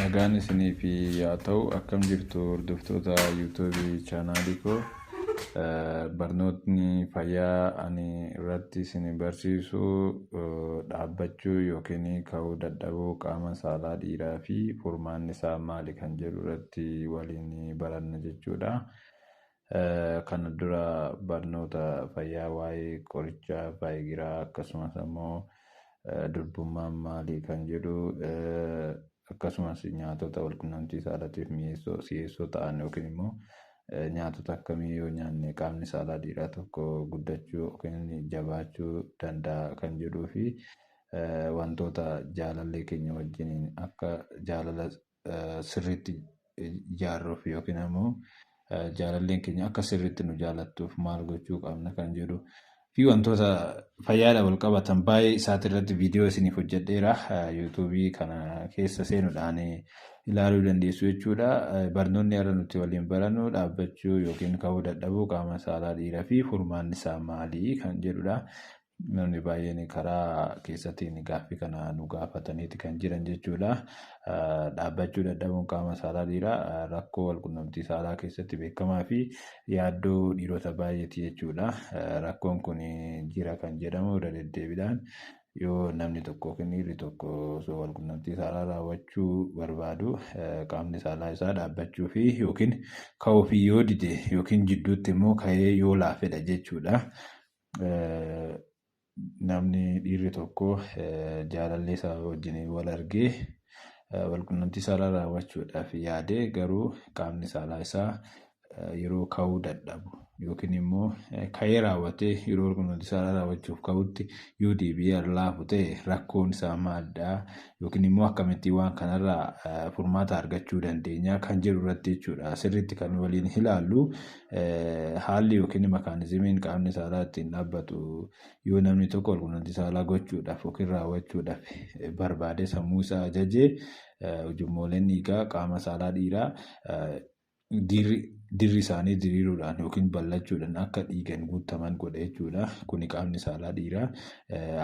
Nagaan isiniif yaa ta'u. Akkam jirtu, hordoftoota yuutuubii chaanaalii koo? Barnootni fayyaa ani irratti isin barsiisu dhaabbachuu yookiin ka'uu dadhabuu qaama saalaa dhiiraa fi furmaanni isaa maali kan jedhu irratti waliin baranna jechuudha. Kana dura barnoota fayyaa waa'ee qoricha vaayigiraa, akkasumas ammoo durbummaan maali kan jedhu, akkasumas nyaatota walqunnamtii saalaatiif mi'eessoo si'eessoo ta'an yookiin immoo nyaatota akkamii yoo nyaanne qaamni saalaa dhiiraa tokko guddachuu yookiin jabaachuu danda'a kan jedhuu fi wantoota jaalallee keenya wajjiniin akka jaalala sirriitti ijaarruuf yookiin ammoo jaalalleen keenya akka sirriitti nu jaalattuuf maal gochuu qabna kan jedhu fi wantoota fayyaadha wal qabatan baay'ee isaati irratti viidiyoo isiniif hojjedheera. Yuutuubii kana keessa seenuudhaan ilaaluu dandeessu jechuudha. Barnoonni har'a nuti waliin barannu dhaabbachuu yookiin ka'uu dadhabuu qaama saalaa dhiiraa fi furmaanni isaa maali kan jedhudha. Namni baay'een karaa keessattiin gaaffii kana nu gaafataniiti kan jiran jechuudha. Dhaabbachuu dadhabuun qaama saalaa dhiiraa rakkoo walqunnamtii saalaa keessatti beekamaa fi yaaddoo dhiirota baay'eeti jechuudha. Rakkoon kun jira kan jedhamu irra deddeebiidhaan yoo namni tokko yookiin dhiirri tokko osoo walqunnamtii saalaa raawwachuu barbaadu qaamni saalaa isaa dhaabbachuu fi yookiin ka'uu fi yoo dide yookiin jidduutti immoo ka'ee yoo laafedha jechuudha. Namni dhiirri tokko jaalallee isaa wajjin wal argee walqunnamtii saalaa raawwachuudhaaf yaadee, garuu qaamni saalaa isaa yeroo ka'uu dadhabu yookiin immoo ka'ee raawwatee yeroo walqunnamtii saalaa raawwachuuf ka'utti yoo deebi'ee laafu ta'e, rakkoon isaa maalidha yookiin immoo akkamittiin waan kanarraa furmaata argachuu dandeenya kan jedhu irratti jechuudha. Sirriitti kan waliin ilaallu, haalli yookiin makaanizimiin qaamni saalaa ittiin dhaabbatu yoo namni tokko walqunnamtii saalaa gochuudhaaf yookiin raawwachuudhaaf barbaade sammuu isaa ajajee, ujummooleen dhiigaa qaama saalaa dhiiraa dirri isaanii diriiruudhaan yookiin bal'achuudhaan akka dhiigan guutaman godha jechuudha. Kuni qaamni saalaa dhiiraa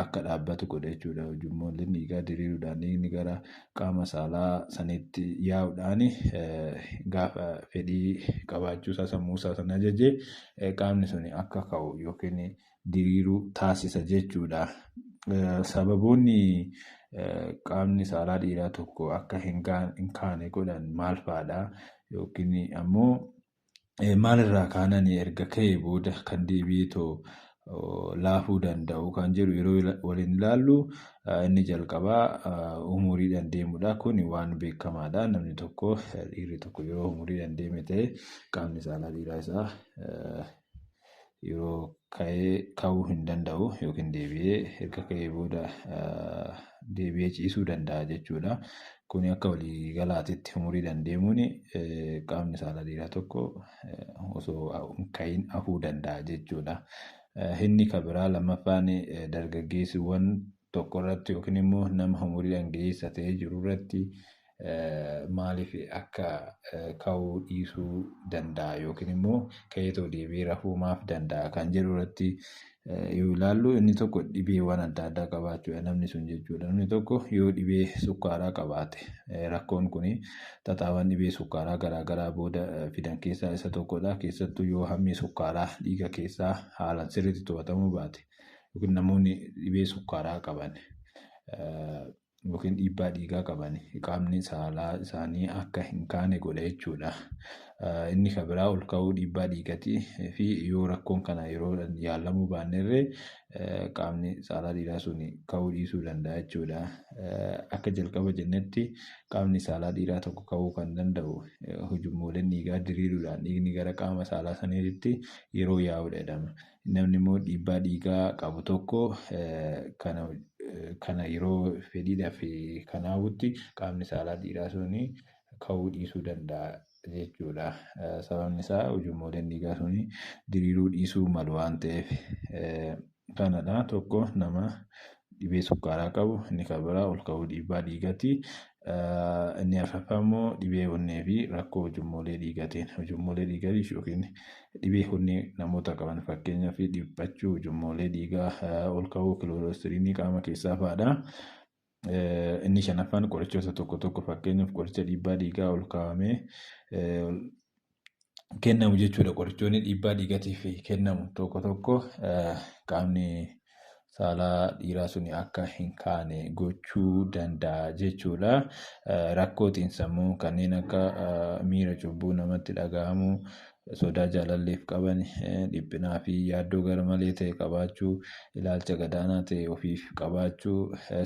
akka dhaabbatu godha jechuudha. Ujummooleen dhiigaa diriiruudhaan dhiigni gara qaama saalaa sanitti yaa'uudhaan, gaafa fedhii qabaachuu isaa sammuu isaa sana ajajee qaamni sun akka ka'u yookiin diriiruu taasisa jechuudha. Sababoonni qaamni saalaa dhiiraa tokko akka hin kaane godhan maal fa'aadha? Yookiin ammoo maalirraa kaananii erga ka'ee booda kan deebi'ee too laafuu danda'u kan jedhu yeroo waliin ilaallu, inni jalqabaa umuriidhaan deemudha. Kun waan beekamaadha. Namni tokko, dhiirri tokko yeroo umuriidhaan deeme ta'e, qaamni saalaa dhiiraa isaa yeroo ka'ee ka'uu hin danda'u yookiin deebi'ee erga ka'ee booda deebi'ee ciisuu danda'a jechuudha. Kuni akka waliigalaatitti umuriidhaan deemuun qaamni saalaa dhiiraa tokko osoo hin ka'iin hafuu danda'a jechuudha. Inni kan biraa lammaffaan dargaggeessiiwwan tokko irratti yookiin immoo nama umuriidhaan ga'eessa ta'ee jiru irratti maaliif akka ka'uu dhiisuu danda'a yookiin immoo ka'eetoo deebi'ee rafuu maaf danda'a kan jedhu irratti yoo ilaallu, inni tokko dhibeewwan adda addaa qabaachuudha namni sun jechuudha. Namni tokko yoo dhibee sukkaaraa qabaate, rakkoon kun xaxaawwan dhibee sukkaaraa garaagaraa booda fidan keessaa isa tokkodha. Keessattuu yoo hammi sukkaaraa dhiiga keessaa haalaan sirriitti to'atamuu baate yookiin namoonni dhibee sukkaaraa qaban yookiin dhiibbaa dhiigaa qaban, qaamni saalaa isaanii akka hin kaane godha jechuudha. Inni kan biraa ol ka'uu dhiibbaa dhiigatii fi yoo rakkoon kana yeroo yaalamuu baannerree qaamni saalaa dhiiraa sun ka'uu dhiisuu danda'a jechuudha. Akka jalqaba jennetti, qaamni saalaa dhiiraa tokko ka'uu kan danda'u ujummooleen dhiigaa diriiruudhaan dhiigni gara qaama saalaa saniitti yeroo yaa'udha jedhama. Namni immoo dhiibbaa dhiigaa qabu tokko kana yeroo fedhiidhaaf kan hawwutti qaamni saalaa dhiiraa suni ka'uu dhiisuu danda'a jechuudha. Sababni isaa ujummooleen dhiigaa suni diriiruu dhiisuu malu waan ta'eef kanadha. Tokko nama dhibee sukkaaraa qabu, inni kan biraa ol ka'uu dhiibbaa dhiigaati. Inni arfaffaa immoo dhibee onnee fi rakkoo ujummoolee dhiigatiin, ujummoolee dhiigaa yookiin dhibee onnee namoota qaban, fakkeenyaaf dhiphachuu ujummoolee dhiigaa, ol ka'uu kiloorostiriinii qaama keessaa fa'aadha. Inni shanaffaan qorichoota tokko tokko, fakkeenyaaf qoricha dhiibbaa dhiigaa ol kaa'amee kennamu jechuudha. Qorichoonni dhiibbaa dhiigatiif kennamu tokko tokko qaamni saalaa dhiiraa suni akka hin kaane gochuu danda'a jechuudha. Rakkoo xiinsammuu kanneen akka miira cubbuu namatti dhaga'amuu, sodaa jaalalleef qaban, dhiphinaa fi yaaddoo garmalee ta'e qabaachuu, ilaalcha gadaanaa ta'e ofiif qabaachuu,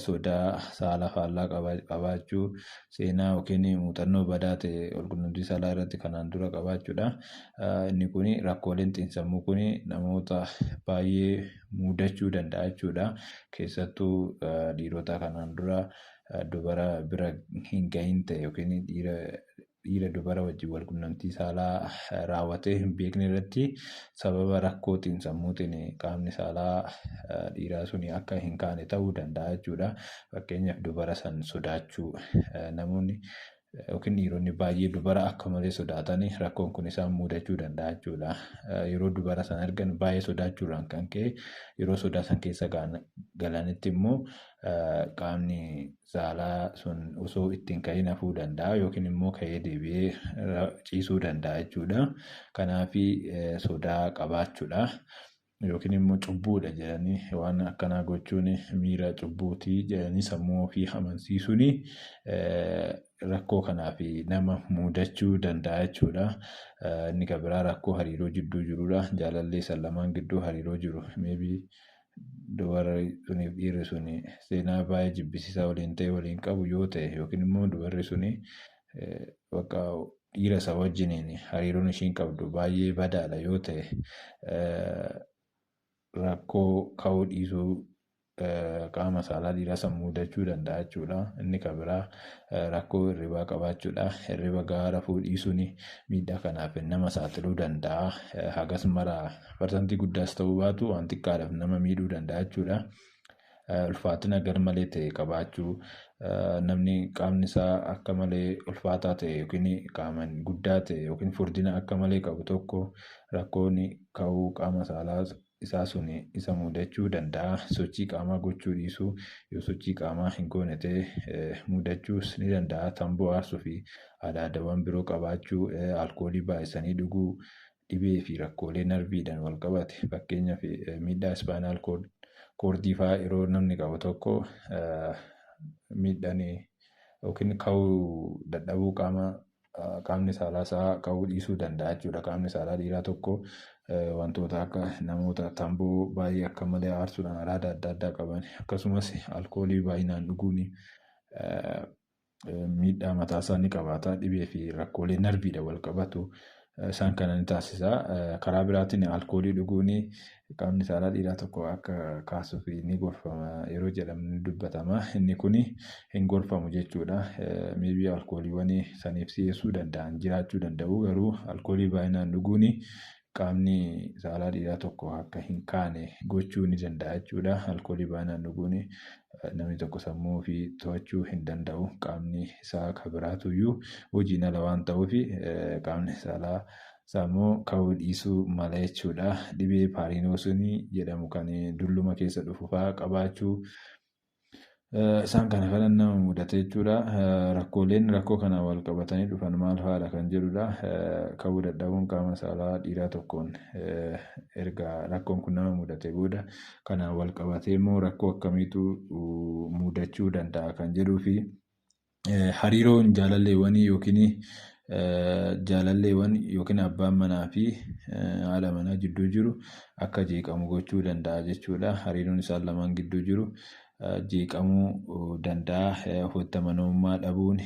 sodaa saala faallaa qabaachuu, seenaa yookiin muuxannoo badaa ta'e walqunnamtii saalaa irratti kanaan dura qabaachuudha. Inni kun, rakkooleen xiinsammuu kun, namoota baay'ee mudachuu danda'a jechuudha. Keessattuu dhiirota kanaan dura dubara bira hin gahin ta'e yookiin dhiira dubara wajjin walqunnamtii saalaa raawwatee hin beekne irratti sababa rakkoo xiinsammuutiin qaamni saalaa dhiiraa suni akka hin kaane ta'uu danda'a jechuudha. Fakkeenyaaf, dubara san sodaachuu, namoonni yookiin dhiironni baay'ee dubara akka malee sodaatan rakkoon kun isaan mudachuu danda'a jechuudha. Yeroo dubara san argan baay'ee sodaachuudhaan kan ka'e, yeroo sodaa san keessa galanitti immoo qaamni saalaa sun osoo ittiin ka'in hafuu danda'a yookiin immoo ka'ee deebi'ee ciisuu danda'a jechuudha. Kanaaf, sodaa qabaachuudha. Yookiin immoo cubbuudha jedhanii waan akkanaa gochuun, miira cubbuutii jedhanii sammuu ofii amansiisuun rakkoo kanaaf nama mudachuu danda'a jechuudha. Inni kan biraa rakkoo hariiroo jidduu jirudha. Jaalallee san lamaan gidduu hariiroo jiru. Maybe dubarri suniif dhiirri suni seenaa baay'ee jibbisiisaa waliin ta'e waliin qabu yoo ta'e, yookiin immoo dubarri suni bakka dhiira isa wajjiniin hariiroon ishiin qabdu baay'ee badaadha yoo ta'e, rakkoo ka'uu dhiisuu qaama saalaa dhiiraa san mudachuu danda'a jechuudha. Inni kan biraa rakkoo hirribaa qabaachuudha. Hirriba gahaa rafuu dhiisuun miidhaa kanaaf nama saaxiluu danda'a. Hagas mara parsantii guddaas ta'uu baatu, waan xiqqaadhaaf nama miidhuu danda'a jechuudha. Ulfaatina garmalee ta'e qabaachuu, namni qaamni isaa akka malee ulfaataa ta'e yookiin qaamaan guddaa ta'e yookiin furdina akka malee qabu tokko rakkoon ka'uu qaama saalaa isaa sun isa mudachuu danda'a. Sochii qaamaa gochuu dhiisuu, yoo sochii qaamaa hin goone ta'e mudachuus ni danda'a. Tamboo aarsuu fi adaadawwan biroo qabaachuu, alkoolii baay'isanii dhuguu, dhibee fi rakkoolee narviidhaan wal qabate, fakkeenyaaf miidhaa spinal cordii fa'aa yeroo namni qabu tokko, miidhaan yookiin ka'uu dadhabuu qaamni saalaa isaa ka'uu dhiisuu danda'a jechuudha. Qaamni saalaa dhiiraa tokko wantoota akka namoota tamboo baay'ee akka malee aarsuudhaan araada adda addaa qaban, akkasumas alkoolii baay'inaan dhuguun miidhaa mataa isaa ni qabaata. Dhibee fi rakkoolee narviidhaan wal qabatu isaan kana ni taasisa. Karaa biraatiin alkoolii dhuguun qaamni saalaa dhiiraa tokko akka kaasuuf ni gorfama yeroo jedhamu ni dubbatama. Inni kun hin gorfamu jechuudha. Maybe alkooliiwwan saniif si'eessuu danda'an jiraachuu danda'u, garuu alkoolii baay'inaan dhuguun qaamni saalaa dhiiraa tokko akka hin kaane gochuu ni danda'a jechuudha. Alkoolii baay'inaan dhuguun namni tokko sammuu ofii to'achuu hin danda'u. Qaamni isaa kan biraatuyyuu hojiin ala waan ta'uuf, qaamni saalaa isaa immoo ka'uu dhiisuu mala jechuudha. Dhibee Parkinsonii jedhamu kan dulluma keessa dhufu fa'aa qabaachuu, isaan kana kana nama mudata jechuudha. Rakkooleen rakkoo kana wal qabatanii dhufan maal fa'aadha kan jedhudha. Ka'uu dadhabuun qaama saalaa dhiiraa tokkoon erga rakkoon kun nama mudate booda kanaan wal qabatee immoo rakkoo akkamiitu mudachuu danda'a kan jedhuu fi hariiroon jaalalleewwanii yookiin jaalalleewwan yookiin abbaan manaa fi haadha manaa jidduu jiru akka jeeqamu gochuu danda'a jechuudha. Hariiroon isaan lamaan gidduu jiru jeeqamuu danda'a. Ofitti amanamummaa dhabuun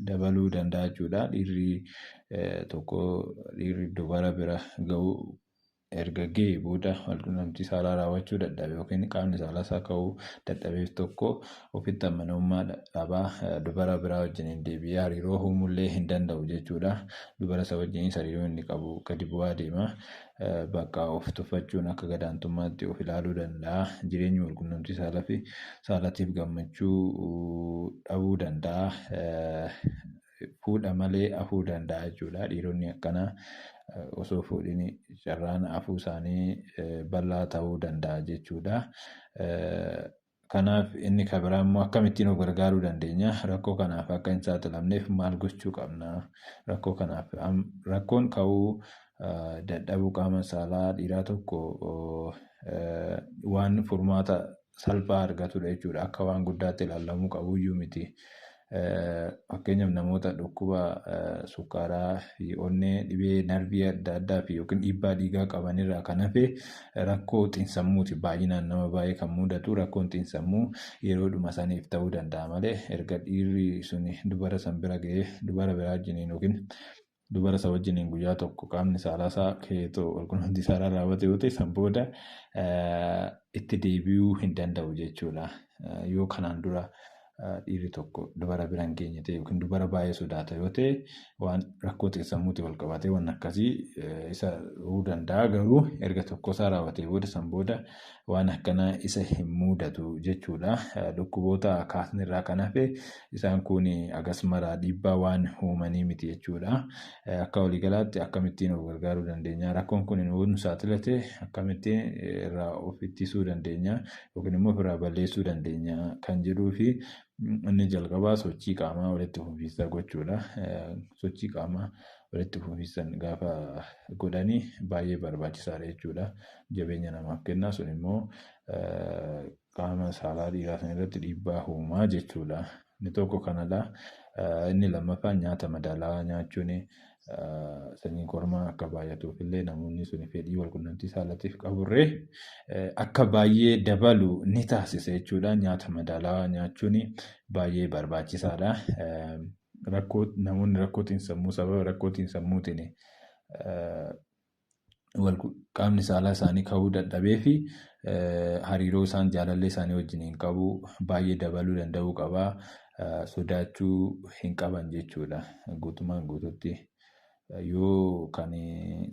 dabaluu danda'a jechuudha. Dhiirri tokko, dhiirri dubara bira ga'uu erga ga'ee booda walqunnamtii saalaa raawwachuu dadhabe yookiin qaamni saalaa isaa ka'uu dadhabeef tokko ofitti amanamummaa dhabaa, dubara biraa wajjin deebi'ee hariiroo uumuullee hin danda'u jechuudha. Dubara isa wajjinis hariiroo inni qabu gadi bu'aa deema. Bakka of tuffachuun akka gadaantummaatti of ilaaluu danda'a. Jireenya walqunnamtii saalaa fi saalatiif gammachuu dhabuu danda'a. Fuudha malee hafuu danda'a jechuudha. Dhiironni akkanaa osoo fuudhin carraan hafuu isaanii bal'aa ta'uu danda'a jechuudha. Kanaaf inni kan biraa immoo akkamittiin of gargaaruu dandeenya? Rakkoo kanaaf akka hin saaxilamneef maal gochuu qabna? Rakkoo kanaaf rakkoon ka'uu dadhabuu qaama saalaa dhiiraa tokko waan furmaata salphaa argatudha jechuudha. Akka waan guddaatti ilaalamuu qabuyyuu miti. Fakkeenyaaf namoota dhukkuba sukkaaraa fi onnee dhibee narvii adda addaa fi yookiin dhiibbaa dhiigaa qabanirraa kan hafe rakkoo xiinsammuuti baay'inaan nama baay'ee kan mudatu. Rakkoon xiinsammuu yeroodhuma saniif ta'uu danda'a malee erga dhiirri sun dubara san bira ga'ee dubara biraa wajjiniin yookiin dubara isa wajjiniin guyyaa tokko qaamni saalaa isaa keetoo walqunnamtii saalaa raawwate yoo ta'e san booda itti deebi'uu hin danda'u jechuudha. Yoo kanaan dura dhiirri tokko dubara bira hin geenye ta'e yookiin dubara baay'ee sodaata yoo ta'e waan rakkoo xiinsammuutiin wal qabatee waan akkasii isa ta'uu danda'a. Garuu erga tokko isaa raawwatee booda san booda waan akkanaa isa hin mudatu jechuudha. Dhukkuboota kaasnirraa kan hafe isaan kun hagas maraa dhiibbaa waan uumanii miti jechuudha. Akka waliigalaatti akkamittiin of gargaaruu dandeenya? Rakkoon kun yoo nu saaxilate akkamittiin irraa of ittisuu dandeenya yookiin immoo ofirraa balleessuu dandeenya kan jedhuu fi inni jalqabaa sochii qaamaa walitti fufiinsa gochuudha. Sochii qaamaa walitti fufiinsaan gaafa godhanii baay'ee barbaachisaadha jechuudha. Jabeenya namaaf kenna sun immoo qaama saalaa dhiiraa sana irratti dhiibbaa uumaa jechuudha. Inni tokko kanadha. Inni lammaffaan nyaata madaalawaa nyaachuun sanyiin kormaa akka baay'atuuf illee namoonni sun fedhii walqunnamtii saalaatiif qaburree akka baay'ee dabalu ni taasisa jechuudha. Nyaata madaalawaa nyaachuun baay'ee barbaachisaadha. Rakkoo namoonni rakkoo xiinsammuu sababa rakkoo xiinsammuutiin qaamni saalaa isaanii ka'uu dadhabee fi hariiroo isaan jaalallee isaanii wajjiniin qabu baay'ee dabaluu danda'uu qaba. Sodaachuu hin qaban jechuudha. Guutumaan guututti yoo kan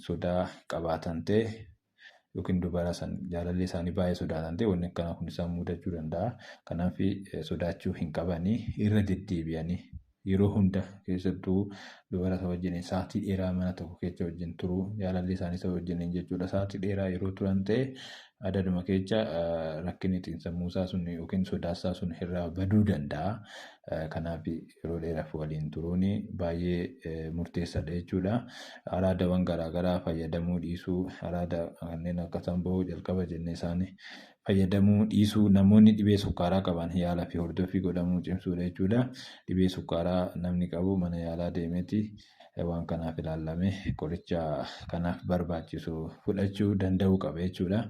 sodaa qabaatan ta'e yookiin dubara san jaalallee isaanii baay'ee sodaatan ta'e wanni akkanaa kun isaan mudachuu danda'a. Kanaaf sodaachuu hin qabanii irra deddeebi'anii yeroo hunda keessattuu dubara isa wajjiniin sa'aatii dheeraa mana tokko keessa wajjin turuu jaalallee isaanii isa wajjiniin jechuudha. Sa'aatii dheeraa yeroo turan ta'e adaduma keessa rakkinni xiinsammuu isaa sun yookiin sodaasaa sun irraa baduu danda'a. Kanaaf yeroo dheeraaf waliin turuun baay'ee murteessaadha jechuudha. Araadawwan garaagaraa fayyadamuu dhiisuu, araada kanneen akka tamboo jalqaba jennee isaanii fayyadamuu dhiisuu, namoonni dhibee sukkaaraa qaban yaala fi hordoffii godhamuu cimsuudha jechuudha. Dhibee sukkaaraa namni qabu mana yaalaa deemeeti waan kanaaf ilaalame qoricha kanaaf barbaachisu fudhachuu danda'uu qaba jechuudha.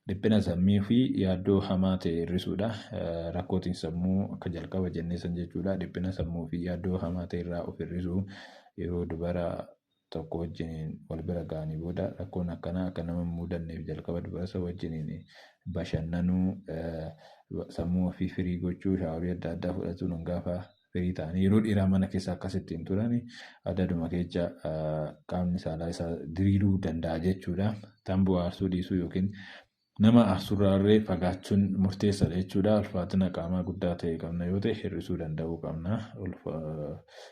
Dhiphina sammuu fi yaaddoo hamaa ta'e hir'isuudha. Rakkoo xiinsammuu akka jalqaba jennee san jechuudha. Dhiphina sammuu fi yaaddoo hamaa ta'e irraa of hir'isuu yeroo dubara tokko wajjiniin wal bira ga'anii booda rakkoon akkanaa akka nama hin mudanneef jalqaba dubara isa wajjiniin bashannanuu, sammuu ofii firii gochuu, shaaworii adda addaa fudhachuun gaafa firii ta'anii yeroo dheeraa mana keessa akkasittiin turan adaduma keessa qaamni saalaa isaa diriiruu danda'a jechuudha. Tamboo aarsuu dhiisuu yookiin nama aarsurraallee fagaachuun murteessaadha jechuudha. Ulfaatina qaamaa guddaa ta'e qabna yoo ta'e hir'isuu danda'uu qabna.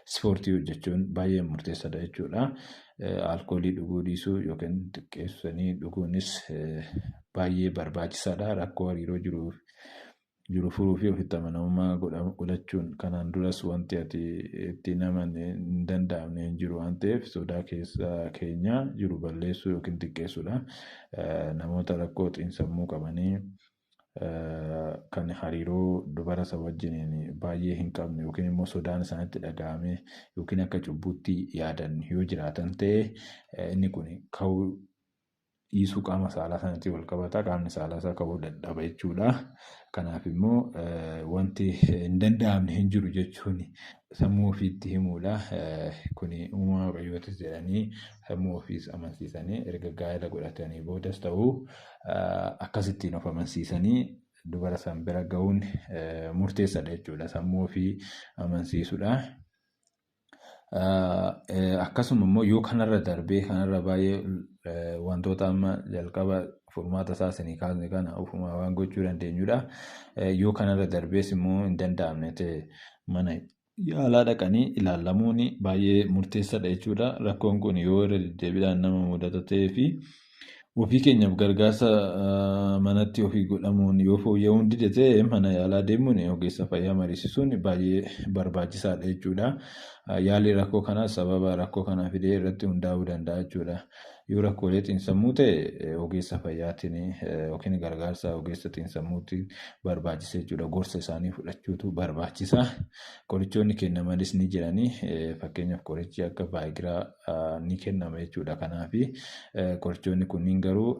Ispoortii hojjechuun baay'ee murteessaadha jechuudha. Alkoolii dhuguu dhiisuu yookiin xiqqeessanii dhuguunis baay'ee barbaachisaadha. Rakkoo hariiroo jiru furuu fi ofitti amanamummaa godhachuun kanaan duras wanti ati ittiin amanne hin danda'amne hin jiru waan ta'eef sodaa keessa keenya jiru balleessuu yookiin xiqqeessuudha. Namoota rakkoo xiinsammuu qabanii kan hariiroo dubara isa wajjiniin baay'ee hin qabne yookiin immoo sodaan isaanitti dhaga'ame yookiin akka cubbuutti yaadan yoo jiraatan ta'e inni kun ka'uu dhiisuu qaama saalaa sanatti wal qabata. Qaamni saalaa isaa ka'uu dadhaba jechuudha. Kanaaf immoo wanti hin danda'amne hin jiru jechuun sammuu ofiitti himuudha. Kuni uumaa waaqayyootis jedhanii sammuu ofiis amansiisanii erga gaa'ela godhatanii boodas ta'uu akkasittiin of amansiisanii dubara san bira ga'uun murteessaadha jechuudha. Sammuu ofii amansiisuudha. Akkasuma immoo yoo kanarra darbee kanarra baay'ee wantoota amma jalqaba furmaata isaa isinii kaasne kana ofumaa waan gochuu dandeenyudha. Yoo kanarra darbees immoo hin danda'amne ta'e mana yaalaa dhaqanii ilaalamuun baay'ee murteessaadha jechuudha. Rakkoon kun yoo irra deddeebiidhaan nama mudata ta'ee fi Ofii keenyaaf gargaarsa manatti ofii godhamuun yoo fooyya'uun dide ta'e, mana yaalaa deemuun ogeessa fayyaa mariisisuun baay'ee barbaachisaadha jechuudha. Yaalli rakkoo kanaas sababa rakkoo kana fidee irratti hundaa'uu danda'a jechuudha. Yoo rakkoolee xiinsammuu ta'e, ogeessa fayyaatiin yookiin gargaarsa ogeessa xiinsammuutiin barbaachisa jechuudha. Gorsa isaanii fudhachuutu barbaachisa. Qorichoonni kennamanis ni jiranii. Fakkeenyaaf, qorichi akka Viagra ni kennama jechuudha. Kanaaf qorichoonni kunniin garuu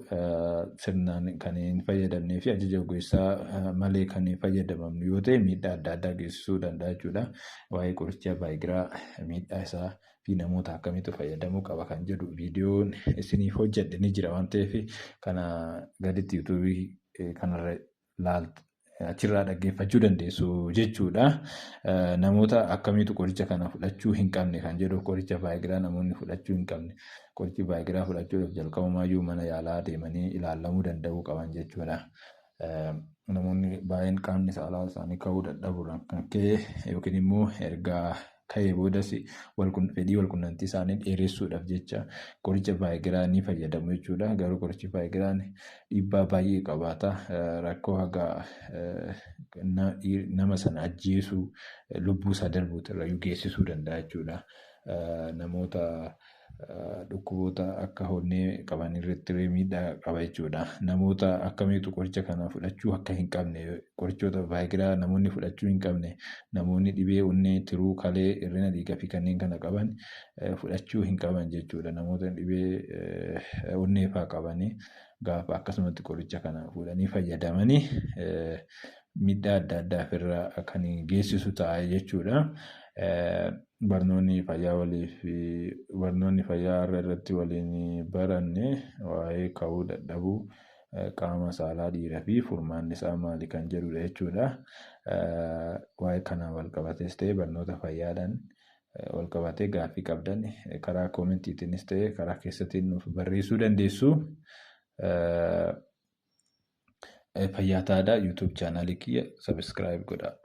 sirnaan kan hin fayyadamnee fi ajaja ogeessaa malee kan hin fayyadamamne yoo ta'e, miidhaa adda addaa geessisuu danda'a jechuudha. Waa'ee qoricha Viagra, miidhaa isaa fi namoota akkamiitu fayyadamuu qaba kan jedhu viidiyoon isiniif hojjedhe ni jira waan ta'eef, kana gaditti YouTubeii kanarra laaltu achirraa dhaggeeffachuu dandeessu jechuudha. Namoota akkamiitu qoricha kana fudhachuu hin qabne kan jedhu, qoricha Viagra namoonni fudhachuu hin qabne, qorichi Viagra fudhachuudhaaf jalqabumaayyuu mana yaalaa deemanii ilaalamuu danda'uu qaban jechuudha. Namoonni baay'een qaamni saalaa isaanii ka'uu dadhabuudhaan kan ka'e yookiin immoo erga ka'ee boodas fedhii walqunnamtii isaanii dheeressuudhaaf jecha qoricha Viagra ni fayyadamu jechuudha. Garuu qorichi Viagraan dhiibbaa baay'ee qabaata. Rakkoo haga nama sana ajjeesuu, lubbuu isaa darbuutu irrayyuu geessisuu danda'a jechuudha. Namoota dhukkuboota akka onnee qaban irratti miidhaa qaba jechuudha. Namoota akkamiitu qoricha kana fudhachuu akka hin qabne, qorichoota Viagra namoonni fudhachuu hin qabne: namoonni dhibee onnee, tiruu, kalee, hir'ina dhiigaa fi kanneen kana qaban fudhachuu hin qaban jechuudha. Namoota dhibee onnee fa'aa qabanii gaafa akkasumatti qoricha kana fuudhanii fayyadamanii miidhaa adda addaa ofirra kan geessisu ta'a jechuudha. Barnoonni fayyaa har'a irratti waliin baranne waa'ee ka'uu dadhabuu qaama saalaa dhiiraa fi furmaanni isaa maali kan jedhudha jechuudha. Waa'ee kanaan wal qabatees ta'e barnoota fayyaadhaan wal qabatee gaaffii qabdan karaa commentiitiinis ta'e karaa keessatiin nuuf barreessuu dandeessu. Fayyaa ta'aa. YouTube channelii kiyya subscribe godhaa.